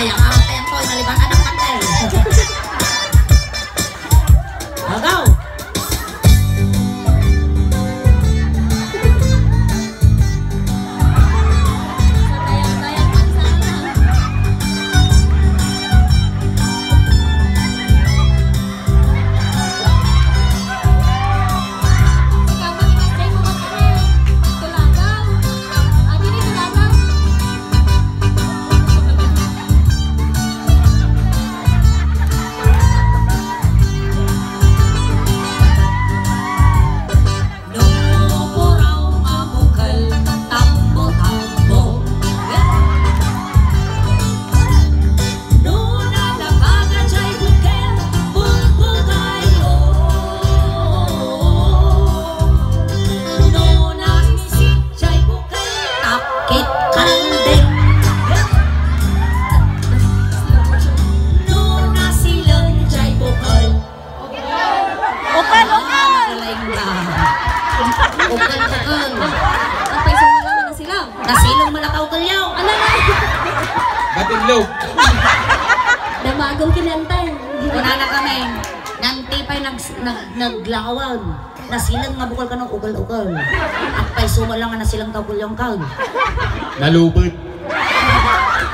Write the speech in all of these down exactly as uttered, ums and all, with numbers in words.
Ayan, ayan ko, naliban na ng kantay. Agaw! No puraw nga bukel, tambo-tambo. No nalabag jay bukel, bumbugayo. No namisit jay bukel, takit karandeng. No nasileng jay bukel, Ukal, ukal! Ukal, ukal. Apay, sumala man na sila. Nasilong malakaw kalyaw. Ala na. Batilog. Damagong kinantay. Wala na kami. Nanti pa'y nag-, nag-, naglawan. Nasilong nga bukal kano, ukal, ukal. Apay, sumala nga nasilong ka, ukal, yung kal. Nalubod.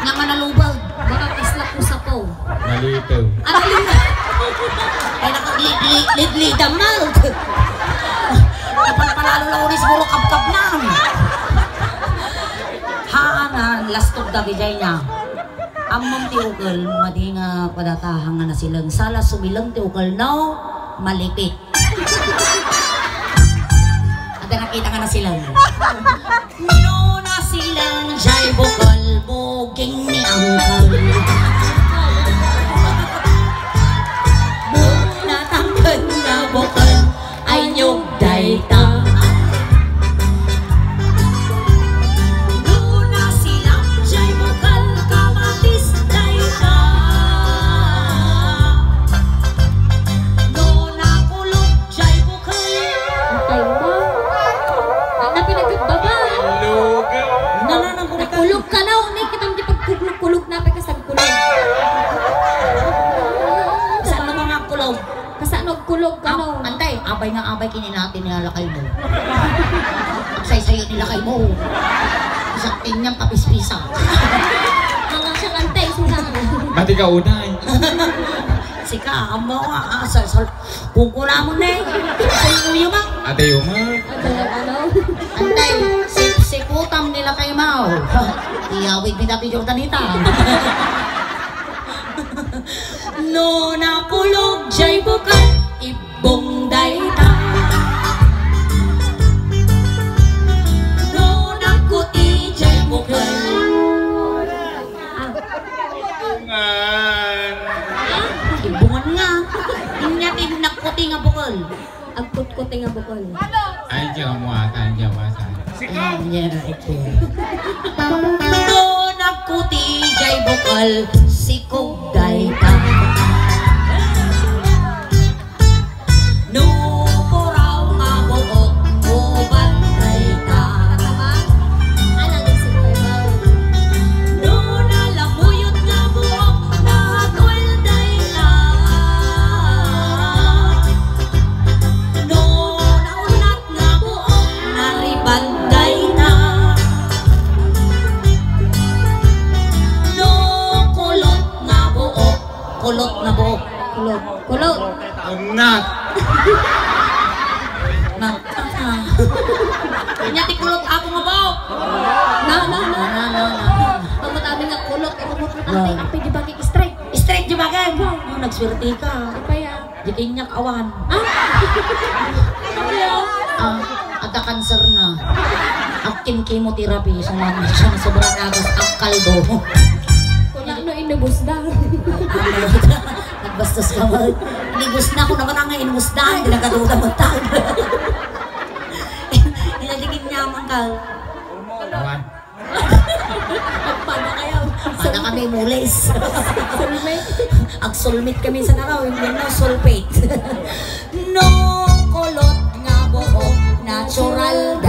Nga nga nalubag. Baka kasla ko sapaw. Malito. Ano yun? Ay, naka-, li-, li-, lidlidan na. Napalpalalo lang ulit siguro kabkabnan. Haanan, lastog dagijay niya. Ammom ti ukal, madi nga padatahan nga nasileng. Sala sumileng ti ukal, no? Malipit. Ada nakita nga nasileng. No nasileng jay bukal, buging ni angkal. No natangken nga bukal, ay niyog dayta. No nasileng jay bukal, kamatis dayta. No nakulog jay bukal, Atay mo. Ang napinagkababa. Lugaw. Nananang ko Nakulog ka na, uni, kitang di pagkulog-kulog na, pagkasagkulog. Saan mo nga kulog? Kasano agkulog ka, no? Antay, abay nga abay kininati ni lakay mo. Agsaysay ni lakay mo. Sa tinyang kapispisa. Hanggang siya kantay, suna. Mati ka unay. Sika, amo nga, ah, sol, sol, Kungkuna mo ne. Kungkuyo mo. Ate Yuma. Ate, ano? Antay, sip-, siputam nila kay Mao. Iyawid ni Dati Jordanita. No nakulog jay bukal, ibbong dayta. No nagkuti jay bukal. Ah. Bungan. Bungan nga. Inya ti nagkuti nga bukol. Agkutkuti nga bukol. Ay, diyan mo ata, diyan mo ata. Ay, diyan, ito. No nagkuti jay bukol, sikog dayta. No puraw nga buok, uban dayta. Ano ang isip ko, Ibaw? No nalamuyot nga buok, nahatol dayta. No naunat nga buok, nariban dayta. No kulot nga buok, kulot nga buok. Kulot. Kulot. Unat. Nagtaka. Nya ti kulot ako nga bao. No, no, no. No, no, no. Ang matabi nga kulot, ito mo, ate, apay di bagay straight. Straight di bagay. Wow. Oh, nagswerte ka. Apay, ah. Di kinyak awan. Ah? Ah, adda cancer na. Agkim chemotherapy, sumama siya, sobrang agas, agkaldo. Kunya, no, inubos na. Nagbastos ka mo. Inubos na, kung naman ang inubos na, hindi nagkaduda mo tag. Ilaligid niya, mangkal. Awan. Pada kayo. Pada kami mulis. Soulmate. Ag-soulmate kami sa nakaw, hindi na soulmate. No kulot nga buhok, natural